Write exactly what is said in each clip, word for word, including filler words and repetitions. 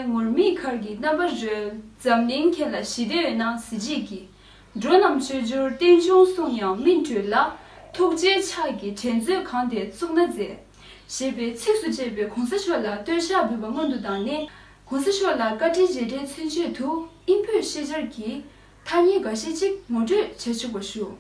ངུར་སྨྲིག་མཁར་གྱི་རྣམ་པ་རོལ། འཛམ་གླིང་ཁྱེད་ལ་ཞི་བདེ་ཡོད་ན་གཟི་བརྗིད་ཀྱིས། འགྲོ་རྣམས་བཅོས་བསྒྱུར་རྟེན་འབྱུང་གསུང་ཡང་སྨིན་གྲོལ་ལ། ཐུགས་རྗེའི་ཕྱག་གིས་དྲན་མཛོད་གང་དེར་གཙུག་ན་མཛེས། ཞེས་པའི་ཚིགས་སུ་བཅད་པའི་གོང་ས་མཆོག་ལ་བསྟོད་ཕྱག་འབུལ་བ་སྔོན་དུ་བཏང་ནས། གོང་ས་མཆོག་ལ་བཀའ་དྲིན་རྗེས་དྲན་མཚོན་ཆེད་དུ་ཨིན་བོད་ཤེས་སྦྱར་གྱི་ཐ་སྙད་འགའ་ཤས་ཅིག་ངོ་སྤྲོད་བྱེད་ཆོག་པ་ཞུ།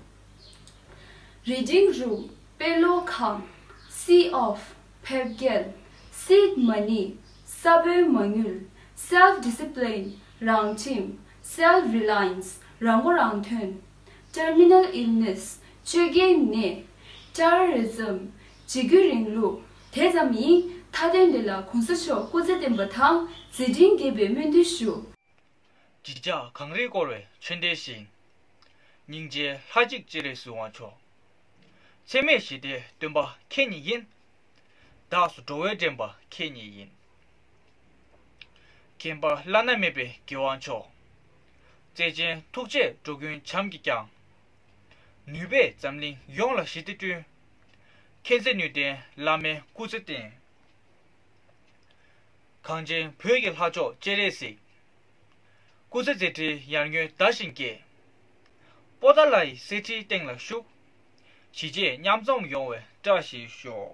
Reading room. དཔེ་ཀློག་ཁང་། Sea of. ཕེབས་སྐྱེལ། Seed money. ས་བོན་མ་དངུལ། Self discipline. རང་ཁྲིམས། Self reliance. རང་མགོ་རང་ཐོན། Terminal illness. བཅོས་ཀྱི་ནད། Terrorism. འཇིགས་སྐུལ་རིང་ལུགས། དེ་ཙམ་ཡིན། མཐའ་དོན་འདི་ལ་གོང་ས་མཆོག་སྐུ་ཚེ་བརྟན་པ་དང་མཛད་འཕྲིན་རྒྱས་པའི་སྨོན་འདུན་ཞུ། བརྗིད་ཆགས་གངས་རིས་བསྐོར་བའི་ཆོས་སྡེའི་ཞིང་། སྙིང་རྗེའི་ལྷ་གཅིག་སྤྱན་རས་གཟིགས་དབང་ཕྱུག། འཚེ་མེད་ཞི་བདེའི་སྟོན་པ་ཁྱེད་ཉིད་ཡིན། བདག་སོགས་འགྲོ་བའི་འདྲེན་པ་ཁྱེད་ཉིད་ཡིན། མཁྱེན་པ་བླ་ན་མེད་པའི་རྒྱལ་དབང་མཆོག། བརྩེ་ཆེན་ཐུགས་རྗེས་འགྲོ་ཀུན་བྱམས་ཀྱིས་བསྐྱངས། ནུས་པས་འཛམ་གླིང་ཡོངས་ལ་ཞི་བདེ་བསྐྲུན། མཁྱེན་བརྩེ་ནུས་ལྡན་བླ་མའི་སྐུ་ཚེ་བརྟན། གངས་ཅན་བོད་ཀྱི་ལྷ་མཆོག་སྤྱན་རས་གཟིགས། སྐུ་ཚེ་མཛད་འཕྲིན་ཡར་ངོའི་ཟླ་བཞིན་རྒྱས། པོ་ཏཱ་ལ་ཡི་གསེར་ཁྲིའི་སྟེང་ལ་བཞུགས། ཞི་བྱེད་མཉམ་འཛོམས་ཡོང་བའི་བཀྲ་ཤིས་ཤོག།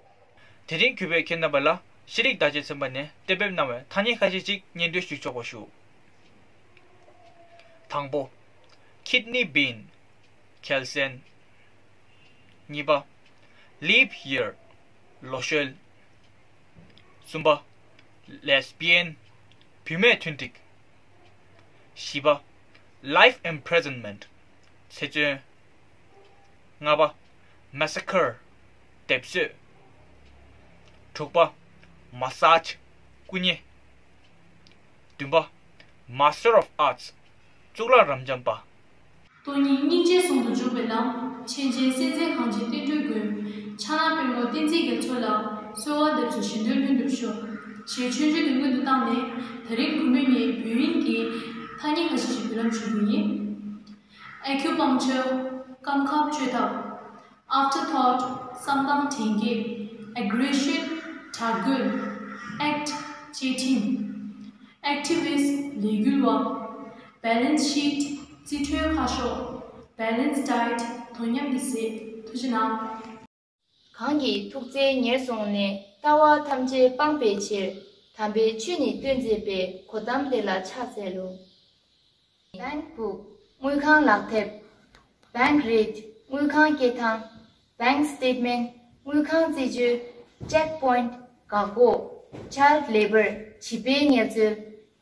དེ་རིང་གུས་པས་ཁྱེད་རྣམ་པ་ལ་ཤེས་རིག་བརྡ་ཆད་ཚན་པ་ནས་གཏན་འབེབས་གནང་བའི་ཐ་སྙད་ཁ་ཤས་ཤིག་སྙན་སྒྲོན་ཞུ་ཆོག་པ་ཞུ། དང་པོ། Kidney bean. གལ་སྲན། གཉིས་པ། Leap year. ལོ་ཤོལ། གསུམ་པ། Lesbian. བུད་མེད་མཐུན་འགྲིག། བཞི་པ། Life imprisonment. ཚེ་བཙོན། ལྔ་པ། Massacre. སྡེབ་གསོད། དྲུག་པ། Massage. སྐུ་མཉེ། བདུན་པ། Master of Arts. གཙུག་ལག་རབ་འབྱམས་པ། སྟོང་ཉིད་སྙིང་རྗེའི་ཟུང་དུ་འཇུག་པའི་ལམ། མཁྱེན་ཅན་སེམས་ཅན་གངས་ཅན་བསྟན་འགྲོའི་མགོན། ཕྱག་ན་པདྨོ་བསྟན་འཛིན་རྒྱ་མཚོ་ལ། གསོལ་བ་འདེབས་སོ་བཞེད་དོན་ལྷུན་གྲུབ་ཤོག། ཞེས་ཆོས་འབྱུང་དེ་སྔོན་དུ་བཏང་ནས། ད་རིང་གུས་མོས་ངས་བོད་ཡིག་གི་ཐ་སྙད་ཁ་ཤས་ཤིག་བརྒྱུད་ལམ་ཞུ་རྒྱུ་ཡིན། Acupuncture. སྐམ་ཁབ་བཅོས་ཐབས། Afterthought. བསམ་སྟངས་དྲན་སྐྱེས། Aggression. དྲག་རྒོལ། Act. བྱེད་ཁྲིམས། Activist. ལས་འགུལ་བ། Balance sheet. རྩིས་ཁྲའི་ཁ་ཤོག། Balanced diet. དོ་མཉམ་གྱི་ཟས། ཐུགས་རྗེ་གནང་། གང་གིས་ཐུགས་བརྩེ་ཉེར་བཟུང་ནས། ལྟ་བ་ཐམས་ཅད་སྤང་བའི་ཕྱིར། དམ་པའི་ཆོས་ནི་སྟོན་མཛད་པའི། གོ་ཏམ་དེ་ལ་ཕྱག་འཚལ་ལོ། Bank book. དངུལ་ཁང་ལག་དེབ། Bank rate. དངུལ་ཁང་སྐྱེད་ཐང་། Bank statement. དངུལ་ཁང་རྩིས་སྤྱོད། Check point. འགག་སྒོ། Child labour. བྱིས་པའི་ངལ་རྩོལ།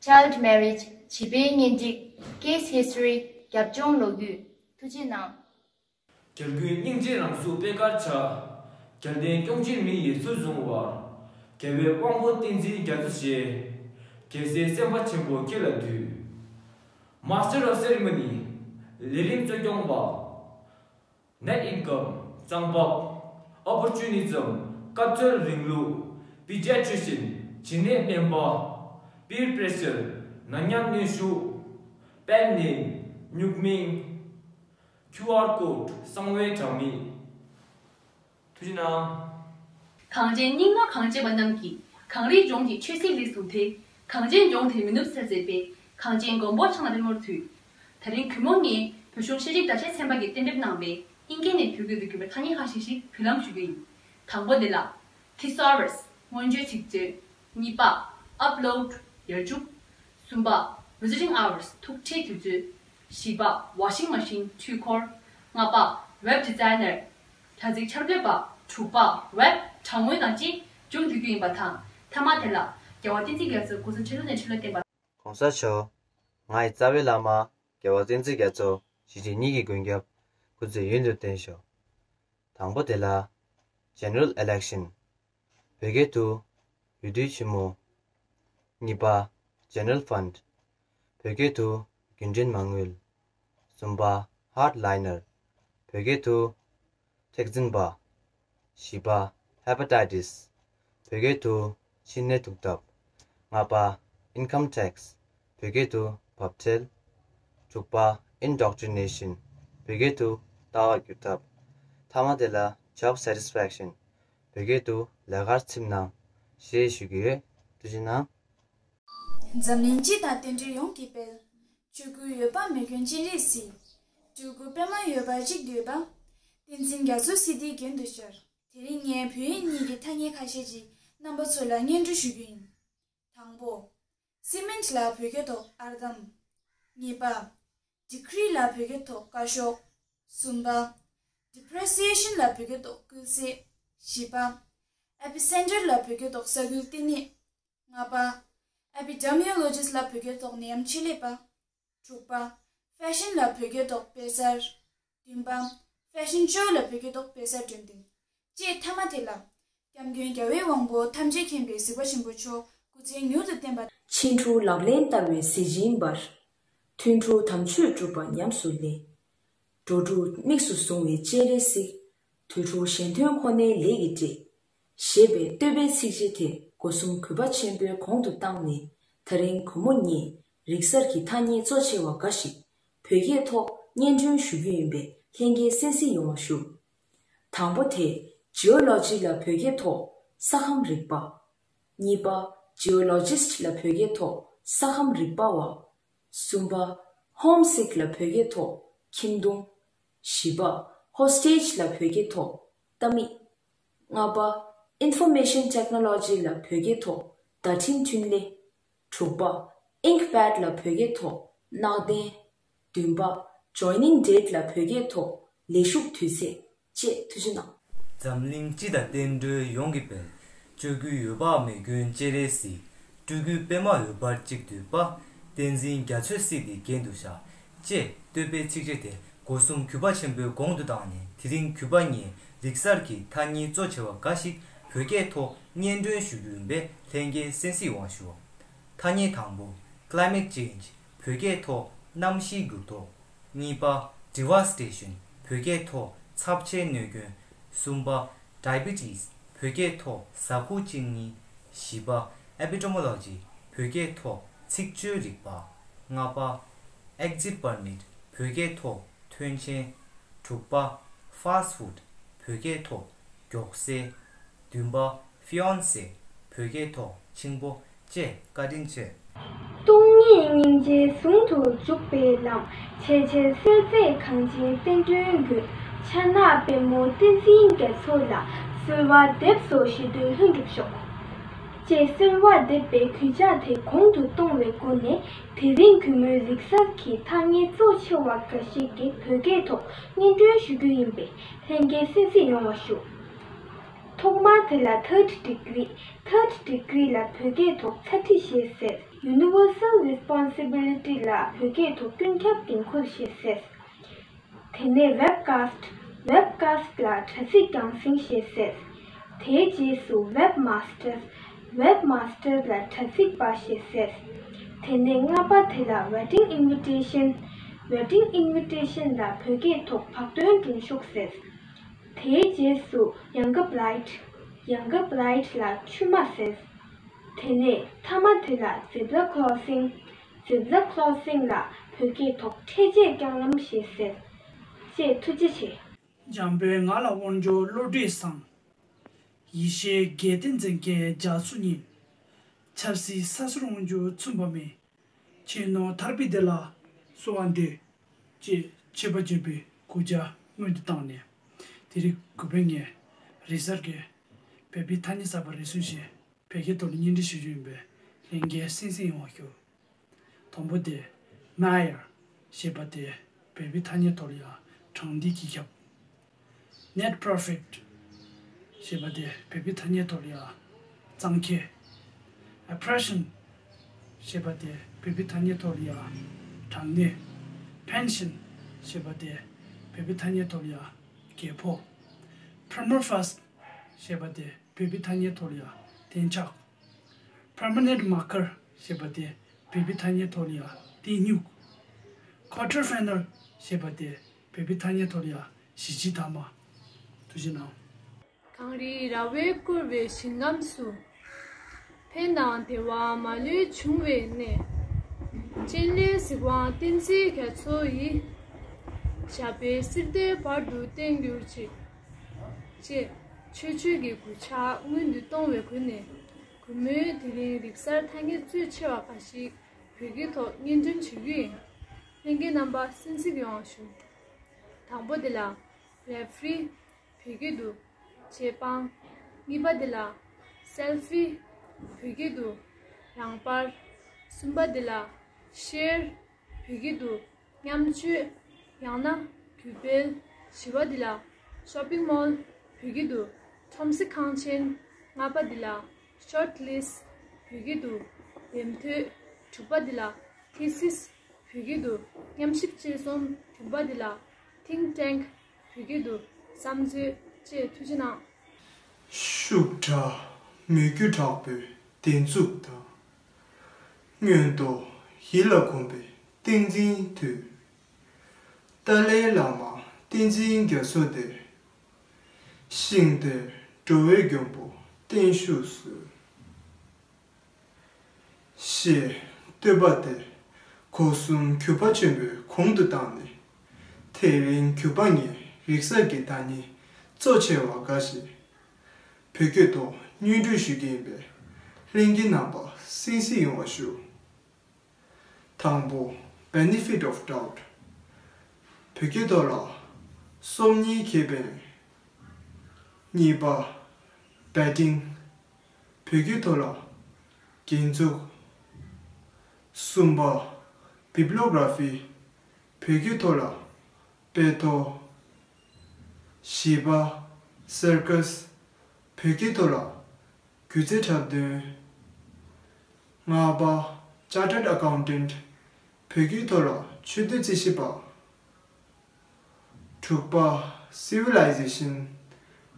Child marriage. བྱིས་པའི་གཉེན་སྒྲིག། Case history. རྒྱབ་ལྗོངས་ལོ་རྒྱུས། ཐུགས་རྗེ་གནང་། རྒྱལ་ཀུན་སྙིང་རྗེའི་རང་གཟུགས་པད་དཀར་བྱ། རྒྱལ་བསྟན་སྐྱོང་ཕྱིར་མི་ཡི་ཚུལ་བཟུང་བ། རྒྱལ་བའི་དབང་པོ་བསྟན་འཛིན་རྒྱ་མཚོ་ཞེས། རྒྱལ་སྲས་སེམས་དཔའ་ཆེན་པོ་ཁྱེད་ལ་འདུད། Master of Ceremony. ལས་རིམ་གཙོ་སྐྱོང་པ། Net income. གཙང་པ། Opportunism. སྐབས་འཚོལ་རིང་ལུགས། Pediatrician. བྱིས་ནད་སྨན་པ། Peer pressure. ན་མཉམ་གནོན་ཤུགས། པད་ནན། སྨྱུག་མིང་། QR code. གསང་བའི་དྲ་མིག། ཐུགས་རྗེ་གནང་། གངས་ཅན་སྙིང་ནོར་གངས་ཅན་པ་རྣམས་ཀྱིས། གངས་རིའི་ལྗོངས་ཀྱི་ཆོས་སྲིད་ལས་གསུམ་དེ། གངས་ཅན་ལྗོངས་དེར་མི་ནུབ་གསལ་མཛད་པའི། གངས་ཅན་མགོན་པོ་འཆང་ལ་དཔལ་མོར་འདུད། ད་རིང་གུས་མོ་ངས་བོད་གཞུང་ཤེས་རིག་བརྡ་ཆད་ཚན་པ་གིས་གཏན་འབེབས་གནང་བའི་ཨིན་སྐད་ནས་བོད་སྐད་དུ་བསྒྱུར་བའི་ཐ་སྙད་ཁ་ཤས་ཤིག་བརྒྱུད་ལམ་ཞུ་རྒྱུ་ཡིན། དང་པོ་དེ་ལ། Thesaurus. སྔོན་བརྗོད་ཚིག་མཛོད། གཉིས་པ། Upload. ཡར་འཇུག་གསུམ་པ། Visiting hours. ཐུག་འཕྲད་དུས་ཚོད། བཞི་པ། Washing machine. འཕྲུལ་འཁོར། ལྔ་པ། Web designer. དྲ་ཚིགས་འཆར་འགོད་པ། དྲུག་པ། Web. དྲ་ངོས་དང་བཅས་མཇུག་བསྡུ་རྒྱུ་ཡིན་པ་དང་། མཐའ་མ་དེ་ལ། རྒྱལ་བ་བསྟན་འཛིན་རྒྱ་མཚོ་གོང་ས་མཆོག་ལུང་ནས་ཁྲི་ལོ་བརྟན་པ། གོང་ས་མཆོག། ང་ཡི་རྩ་བའི་བླ་མ་རྒྱལ་བ་བསྟན་འཛིན་རྒྱ་མཚོ་ཞེ་ཆེན་ཉིད་ཀྱི་མགོན་སྐྱབས་སྐུ་ཚེ་ཡུན་དུ་བརྟན་ཤོག། དང་པོ་དེ་ལ། General election. བོད་སྐད་དུ། འོས་བསྡུ་ཆེན་མོ། གཉིས་པ། General fund. བོད་སྐད་དུ། རྒྱུན་འབྲེལ་མ་དངུལ། གསུམ་པ། Hardliner. བོད་སྐད་དུ། ཐེག་འཛིན་པ། བཞི་པ། Hepatitis. བོད་སྐད་དུ། མཁྲིས་ནད་དུག་ཐབས། ལྔ་པ། Income tax. བོད་སྐད་དུ། བབ་ཁྲལ། དྲུག་པ། Indoctrination. བོད་སྐད་དུ། ལྟ་བ་བསྒྱུར་ཐབས། མཐའ་མ་དེ་ལ། Job satisfaction. བོད་སྐད་དུ། ལས་ཀར་ཚིམ་སྣང་། ཞེས་ཞུ་གི་ཡོད། ཐུགས་རྗེ་གནང་། འཛམ་གླིང་སྤྱི་དང་བསྟན་འགྲོའི་ཡོངས་ཀྱི་དཔལ། སྤྱོད་སྒོའི་འོད་དཔག་མེད་མགོན་སྤྱན་རས་གཟིགས། སྤྲུལ་སྐུ་པདྨ་འོད་འབར་གཅིག་བསྡུས་པ། བསྟན་འཛིན་རྒྱ་མཚོ་སིདྡྷི་རྒྱན་དུ་ཤར། དེ་རིང་ངས་བོད་ཡིག་གཉིས་ཀྱི་ཐ་སྙད་ཁ་ཤས་ཅིག་རྣམ་པ་ཚོ་ལ་སྙན་སྒྲོན་ཞུ་རྒྱུ་ཡིན། དང་པོ། སི་མེན་ཊི་ལ་བོད་སྐད་ཐོག་ཨར་འདམ། གཉིས་པ། ཌི་གྷི་རི་ལ་བོད་སྐད་ཐོག་བཀའ་ཤོག་གསུམ་པ། ཌི་པི་རི་སི་ཨེ་ཤན་ལ་བོད་སྐད་ཐོག་སྐུལ་ཚིག་བཞི་པ། ཨེ་པི་སེན་ཊར་ལ་བོད་སྐད་ཐོག་ས་ཁུལ་ལྟེ་གནས། ལྔ་པ། ཨེ་པི་ཌེ་མི་ཡོ་ལོ་ཇི་སི་ཊི་ལ་བོད་སྐད་ཐོག་ནད་ཡམས་ཆེད་ལས་པ། དྲུག་པ། ཧྥེ་ཤན་ལ་བོད་སྐད་ཐོག་དཔེ་གསར། བདུན་པ། ཧྥེ་ཤན་ཤོ་ལ་བོད་སྐད་ཐོག་དཔེ་གསར་འགྲེམས་སྟོན། ཅེས་མཐའ་མ་དེ་ལ། སྐྱབས་མགོན་རྒྱལ་བའི་དབང་པོ་ཐམས་ཅད་མཁྱེན་པའི་གཟིགས་པ་ཆེན་པོ་མཆོག་སྐུ་ཚེ་མྱུར་དུ་བརྟན་པ། ཕྱིན་དྲུག་ལག་ལེན་བསྟར་བའི་གཟི་བྱིན་འབར། ཐུན་དྲུག་དམ་ཆོས་སྒྲུབ་པ་ཉམས་སུ་ལེན། འགྲོ་དྲུག་དམིགས་སུ་བཟུང་བའི་སྤྱན་རས་གཟིགས། དུས་དྲུག་གཞན་དོན་ཁོ་ནའི་ལས་ཀྱི་སྤྲས། ཞེས་པའི་བསྟོད་པའི་ཚིགས་བཅད་དེ་སྒོ་གསུམ་གུས་པ་ཆེན་པོའི་གོང་དུ་བཏང་ནས། ད་རིང་གུས་མོ་ངས་རིག་གསར་གྱི་ཐ་སྙད་གཙོ་ཆེ་བ་འགའ་ཞིག་བོད་སྐད་ཐོག་སྙན་སྒྲོན་ཞུ་རྒྱུ་ཡིན་པས། ལྷན་རྒྱས་གསན་གཟིགས་ཡོང་བ་ཞུ། དང་པོ་དེ། ཇི་ཨོ་ལོ་ཇི་ལ་བོད་སྐད་ཐོག་ས་ཁམས་རིག་པ། གཉིས་པ། ཇི་ཨོ་ལོ་ཇི་སི་ཊི་ལ་བོད་སྐད་ཐོག་ས་ཁམས་རིག་པ་བ། གསུམ་པ། ཧོམ་སིཀ་ལ་བོད་སྐད་ཐོག་ཁྱིམ་སྡོང་། བཞི་པ། ཧོ་སི་ཊེ་ཇི་ལ་བོད་སྐད་ཐོག་ལྟ་མིག། ལྔ་པ། ཨིན་ཕོར་མེ་ཤན་ཊེག་ནོ་ལོ་ཇི་ལ་བོད་སྐད་ཐོག་བརྡ་འཕྲིན་འཕྲིན་ལས། དྲུག་པ། ཨིང་ཀི་པེཌ་ལ་བོད་སྐད་ཐོག་གནའ་དེང་། བདུན་པ། ཇོའི་ནིང་ཌེ་ཊི་ལ་བོད་སྐད་ཐོག་ལས་ཞུགས་དུས་ཚེས་བཅས། ཐུགས་རྗེ་གནང་། འཛམ་གླིང་སྤྱི་དང་བསྟན་འགྲོའི་ཡོངས་ཀྱི་དཔལ། སྤྱོད་སྒོའི་འོད་དཔག་མེད་མགོན་སྤྱན་རས་གཟིགས། སྤྲུལ་སྐུ་པདྨ་འོད་འབར་གཅིག་བསྡུས་པ། བསྟན་འཛིན་རྒྱ་མཚོ་སིདྡྷི་རྒྱན་དུ་ཤར། ཅེས་བསྟོད་པའི་ཚིགས་བཅད་དེ་སྒོ་གསུམ་གུས་པ་ཆེན་པོའི་གོང་དུ་བཏང་ནས། དེ་རིང་གུས་པ་ངས་རིག་གསར་གྱི་ཐ་སྙད་གཙོ་ཆེ་བ་འགའ་ཞིག་བོད་སྐད་ཐོག་སྙན་སྒྲོན་ཞུ་རྒྱུ་ཡིན་པས། ལྷན་རྒྱས་གསན་གཟིགས་ཡོང་བ་ཞུ། ཐ་སྙད་དང་པོ། Climate change། བོད་སྐད་ཐོག་གནམ་གཤིས་འགྱུར་ལྡོག། གཉིས་པ། Devastation། བོད་སྐད་ཐོག་ཚབས་ཆེའི་གནོད་སྐྱོན། གསུམ་པ། Diabetes། བོད་སྐད་ཐོག་ཟ་ཁུ་གཅིན་སྙི། བཞི་པ། Epistemology། བོད་སྐད་ཐོག་ཚིག་བརྗོད་རིག་པ། ལྔ་པ། Exit permit། བོད་སྐད་ཐོག་མཐུན་རྐྱེན། དྲུག་པ། Fast food། བོད་སྐད་ཐོག་མགྱོགས་ཟས། བདུན་པ། Fiancé། བོད་སྐད་ཐོག་ཆིང་པོ་བཅས། བཀའ་དྲིན་ཆེ། སྟོང་ཉིད་སྙིང་རྗེ་ཟུང་དུ་འཇུག་པའི་ལམ། ཆེས་ཆེར་གསལ་མཛད་གངས་ཅན་བསྟན་འགྲོའི་མགོན། ཕྱག་ན་པདྨོ་བསྟན་འཛིན་རྒྱ་མཚོ་ལ། གསོལ་བ་འདེབས་སོ་ཞི་དུལ་ལྷུན་གྲུབ་ཤོག་ཅེས་གསོལ་བ་འདེབས་པའི་གུས་ཕྱག་དེ་གོང་དུ་གཏོང་བའི་སྒོ་ནས། དེ་རིང་གུས་མོས་རིག་གསར་གྱི་ཐ་སྙད་གཙོ་ཆེ་བ་འགའ་ཞིག་གི་བོད་སྐད་ཐོག་སྙན་སྒྲོན་ཞུ་རྒྱུ་ཡིན་པས། ལྷན་རྒྱས་གསན་གཟིགས་ཡོང་བ་ཞུ། ཐོག་མ་དེ་ལ་third degree། third degree ལ་བོད་སྐད་ཐོག་ཚ་ཁྲི་ཞེས་ཟེར། Universal responsibility ལ་བོད་སྐད་ཐོག་ཀུན་ཁྱབ་འགན་ཁུར་ཞེས་ཟེར། དེ་ནས་webcast། webcast ལ་དྲ་ཚིགས་རྒྱང་སྲིང་ཞེས་ཟེར། དེའི་རྗེས་སུ་webmaster། webmaster ལ་དྲ་ཚིགས་པ་ཞེས་ཟེར། དེ་ནས་ལྔ་པ་དེ་ལ་wedding invitation། wedding invitation ལ་བོད་སྐད་ཐོག་བག་སྟོན་སྒྲུང་ཤོག་ཟེར། དེའི་རྗེས་སུ་ཡང་འགབ་ལའེ་ཊི། ཡང་འགབ་ལའེ་ཊི་ལ་ཆུ་མ་ཟེར། དེ་ནས་མཐའ་མ་དེ་ལ་zebra crossing། zebra crossing ལ་བོད་སྐད་ཐོག་འཕྲེད་བཅད་རྐྱང་ལམ་ཞེས་ཟེར། ཅེས་ཐུགས་རྗེ་ཆེ། འཇམ་དཔལ་ངག་ལ་དབང་འབྱོར་བློ་གྲོས་བཟང་། ཡེ་ཤེས་རྒྱལ་བསྟན་འཛིན་མཁན་རྒྱ་མཚོ་ཉིད། ཆབ་སྲིད་ས་སྲོག་དབང་འབྱོར་མཚུངས་པ་མེད། ཆེས་ནོར་ཐར་པའི་བདེ་ལ་གསོལ་བ་འདེབས། ཅེས་མཆོད་པ་བརྗོད་པའི་གུས་ཕྱག་སྔོན་དུ་བཏང་ནས། དེ་རིང་གུས་པས་ངས་རིག་གསར་གྱི་བོད་པའི་ཐ་སྙད་གསར་པ་རེ་ཟུང་ཞིག་བོད་སྐད་ཐོག་ལ་སྙན་སྒྲོན་ཞུ་རྒྱུ་ཡིན་པས། ལྷན་རྒྱས་གསན་གཟིགས་ཡོང་བ་ཞུ། དང་པོ་དེ། Mayor ཞེས་པ་དེ་བོད་པའི་ཐ་སྙད་ཐོག་ལ་ཡང་དྲང་བདེན་སྤྱི་ཁྱབ། Net profit ཞེས་པ་དེ་བོད་པའི་ཐ་སྙད་ཐོག་ལ་ཡང་གཙང་ཁེ། Oppression ཞེས་པ་དེ་བོད་པའི་ཐ་སྙད་ཐོག་ལ་ཡང་དྲང་གནས། Pension ཞེས་པ་དེ་བོད་པའི་ཐ་སྙད་ཐོག་ལ་ཡང་རྒྱལ་པོ། Permafrost ཞེས་པ་དེ་བོད་པའི་ཐ་སྙད་ཐོག་ལ་ཡང་བདེ་འཇགས། Permanent marker ཞེས་པ་དེ་བོད་པའི་ཐ་སྙད་ཐོག་ལ་ཡང་བདེ་སྨྱུག། Quarter final ཞེས་པ་དེ་བོད་པའི་ཐ་སྙད་ཐོག་ལ་ཡང་གཞིས་བྱེས་མཐའ་མ། ཐུགས་རྗེ་གནང་། གངས་རིའི་ར་བས་བསྐོར་བའི་ཞིང་ཁམས་སུ། ཕན་དང་བདེ་བ་མ་ལུས་འབྱུང་བའི་གནས། སྤྱན་རས་གཟིགས་དབང་བསྟན་འཛིན་རྒྱ་མཚོ་ཡི། ཞབས་པད་སྲིད་མཐའི་བར་དུ་བརྟན་གྱུར་ཅིག་ཅེས་ཆོས་སྤྱོད་ཀྱི་གུས་ཕྱག་སྔོན་དུ་གཏོང་བའི་སྒོ་ནས། གུས་མོས་དེ་རིང་རིག་གསར་ཐ་སྙད་གཙོས་ཆེ་བ་འགའ་ཞིག་བོད་སྐད་ཐོག་སྙན་སྒྲོན་བྱེད་ཀྱི་ཡིན། ལྷན་རྒྱས་རྣམ་པ་གསན་གཟིགས་ཡོང་བ་ཞུ། དང་པོ་དེ་ལ། རེ་ཕི་རི། བོད་སྐད་དུ། བྱེད་དཔང་། གཉིས་པ་དེ་ལ། སེལ་ཕི། བོད་སྐད་དུ། རང་དཔར། གསུམ་པ་དེ་ལ། ཤེར། བོད་སྐད་དུ། མཉམ་སྤྱོད། ཡང་ན། གུས་སྤེལ། བཞི་པ་འདི་ལ། ཤོ་པིང་མོལ། བོད་སྐད་དུ། ཁྲོམ་གཟིགས་ཁང་ཆེན། ལྔ་པ་འདི་ལ། ཤོཊ་ལིསཊ། བོད་སྐད་དུ། འདེམས་ཐོན། དྲུག་པ་འདི་ལ། ཐི་སིས། བོད་སྐད་དུ། ཉམས་ཞིབ་དཔྱད་རྩོམ། བདུན་པ་འདི་ལ། ཐིང་ཊེང་། བོད་སྐད་དུ། བསམ་ཚུལ། བཅས། ཐུགས་རྗེ་གནང་། ཤུགས་དྲག་མོས་གུས་དྲག་པོས་འདེབས་འཛུགས་དང་། མངོན་རྟོགས་ཡིད་ལ་གོམས་པའི་ཏིང་འཛིན་མཐུས། ཏཱ་ལའི་བླ་མ་བསྟན་འཛིན་རྒྱ་མཚོ་དེར། ཤིང་རྟའི་འགྲོ་བའི་མགོན་པོ་བརྟན་བཞུགས་སྩོལ། ཞེས་བསྟོད་པ་དེ་སྒོ་གསུམ་གུས་པ་ཆེན་པོས་གོང་དུ་བཏང་ནས། དེ་རིང་གུས་པ་ངས་རིག་གསར་གྱི་ཐ་སྙད་གཙོ་ཆེ་བ་འགའ་ཞིག་བོད་སྐད་ཐོག་སྙན་སྒྲོན་ཞུ་གི་ཡིན་པས། ལྷན་རྒྱས་རྣམ་པ་གསན་གཟིགས་ཡོང་བ་ཞུ། དང་པོ། Benefit of doubt. བོད་སྐད་ཐོག་ལ། སོམ་ཉིའི་ཁེ་ཕན། གཉིས་པ། Betting. བོད་སྐད་ཐོག་ལ། རྒྱན་འཛུགས། གསུམ་པ། Bibliography. བོད་སྐད་ཐོག་ལ། དཔེ་ཐོ། བཞི་པ། Circus. བོད་སྐད་ཐོག་ལ། སྒྱུ་རྩལ་འཁྲབ་སྟོན། ལྔ་པ། Chartered Accountant. བོད་སྐད་ཐོག་ལ། ཆོས་དད་རྩིས་ཞིབ་པ། དྲུག་པ། Civilization.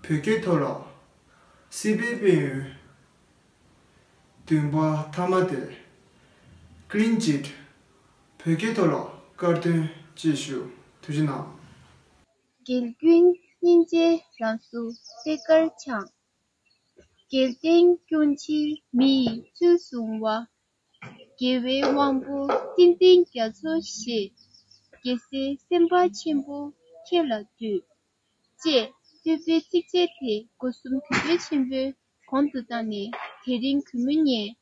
བོད་སྐད་ཐོག་ལ། སྲིད་པའི་དཔལ་ཡོན། བདུན་པ། མཐའ་མ་སྟེ། Clean Chit. བོད་སྐད་ཐོག་ལ། དཀར་དོན་བཅས་ཞུ། ཐུགས་རྗེ་གནང་། རྒྱལ་ཀུན་སྙིང་རྗེའི་རང་གཟུགས་པད་དཀར་འཆང་། རྒྱལ་བསྟན་སྐྱོང་ཕྱིར་མི་ཡི་ཚུལ་བཟུང་བ། རྒྱལ་བའི་དབང་པོ་བསྟན་འཛིན་རྒྱ་མཚོ་ཞེས། རྒྱལ་སྲས་སེམས་དཔའ་ཆེན་པོ་ཁྱེད་ལ་འདུད། ཅེས་བསྟོད་པའི་ཚིགས་བཅད་དེ་སྒོ་གསུམ་གུས་པ་ཆེན་པོས་གོང་དུ་བཏང་ནས། དེ་རིང་གུས་མོ་ངས་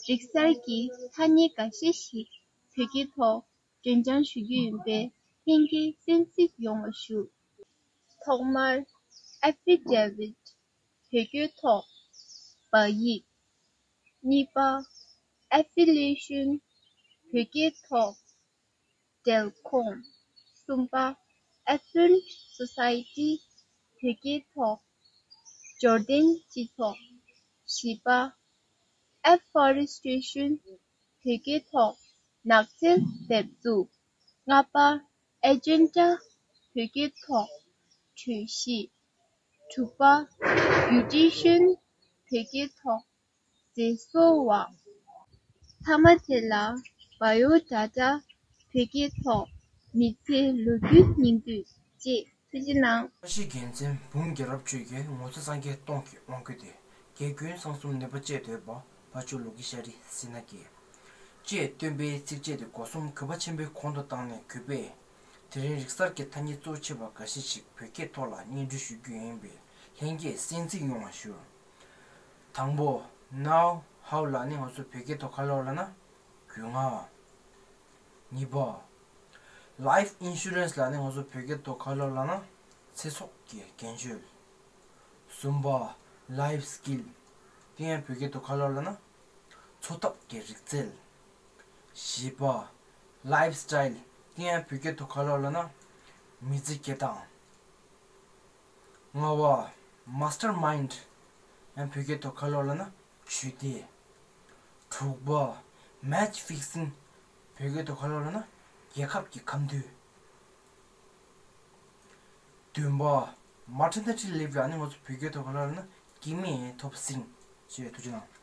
རིག་གསར་གྱི་ཐ་སྙད་འགའ་ཤས་ཤིག་བོད་སྐད་ཐོག་སྒྲོན་སྦྱང་ཞུ་རྒྱུ་ཡིན་པས། ལྷན་རྒྱས་གསན་གཟིགས་ཡོང་བ་ཞུ། ཐོག་མར། Affidavit. བོད་སྐད་ཐོག་བག་ཡིག་གཉིས་པ། Affiliation. བོད་སྐད་ཐོག་འབྲེལ་ཁོངས། གསུམ་པ། Affluent Society. བོད་སྐད་ཐོག་འབྱོར་ལྡན་སྤྱི་ཚོགས། བཞི་པ། Afforestation. བོད་སྐད་ཐོག་ནགས་ཚལ་འདེབས་འཛུགས། ལྔ་པ། Agenda. བོད་སྐད་ཐོག་གྲོས་གཞི། དྲུག་པ། Beautician. བོད་སྐད་ཐོག་མཛེས་བཟོ་བ། མཐའ་མ་དེ་ལ། Biodata. བོད་སྐད་ཐོག་མི་ཚེའི་ལོ་རྒྱུས་སྙིང་བསྡུས་བཅས། ཐུགས་རྗེ་གནང་། བཀྲ་ཤིས་རྒྱལ་མཚན་འབུམ་རྒྱལ་རབས་ཆོས་ཀྱི་ངོ་མཚར་སངས་རྒྱས་སྟོང་གི་དབང་བསྐུར་ཏེ། རྒྱལ་ཀུན་བསམ་གསུམ་ནུས་པ་བཅས་འདོད་པ། ཕ་ཆོས་ལུག་གི་ཤ་རི་སི་ན་སྐྱེས། ཅེས་བསྟོད་པའི་ཚིགས་བཅད་དེ་སྒོ་གསུམ་གུས་པ་ཆེན་པོས་གོང་དུ་བཏང་ནས་གུས་པས། དེ་རིང་རིག་གསར་གྱི་ཐ་སྙད་གཙོ་ཆེ་བ་འགའ་ཤས་ཤིག་བོད་སྐད་ཐོག་ལ་སྙན་སྒྲོན་ཞུ་རྒྱུ་ཡིན་པས། ལྷན་རྒྱས་གསན་གཟིགས་ཡོང་བ་ཞུ། དང་པོ། Now How ལབ་ནི་ང་ཚོ་བོད་སྐད་ཐོག་ག་རེ་ལབ་ན། རྒྱུས་མངའ། གཉིས་པ། Life Insurance ལབ་ནི་ང་ཚོ་བོད་སྐད་ཐོག་ག་རེ་ལབ་ན། ཚེ་སྲོག་གི་རྒན་གཞོན། གསུམ་པ། Life Skill. དེ་ཡང་བོད་སྐད་ཐོག་ག་རེ་ལབ་ན། འཚོ་ཐབས་ཀྱི་རིག་རྩལ། བཞི་པ། Lifestyle. དེ་ཡང་བོད་སྐད་ཐོག་ག་རེ་ལབ་ན། མི་ཚེ་སྐྱེལ་སྟངས། ལྔ་པ། Mastermind. ཡང་བོད་སྐད་ཐོག་ག་རེ་ལབ་ན། ཇུས་འདེད། དྲུག་པ། Match Fixing. བོད་སྐད་ཐོག་ག་རེ་ལབ་ན། རྒྱལ་ཁབ་ཀྱི་ཁམས་འདུས། བདུན་པ། Maternity Leave ལབ་ནི་ང་ཚོ་བོད་སྐད་ཐོག་ག་རེ་ལབ་ན། སྐྱེ་དམན་ཐོབ་ཟིན། ཞེས་ཐུགས་རྗེ་གནང་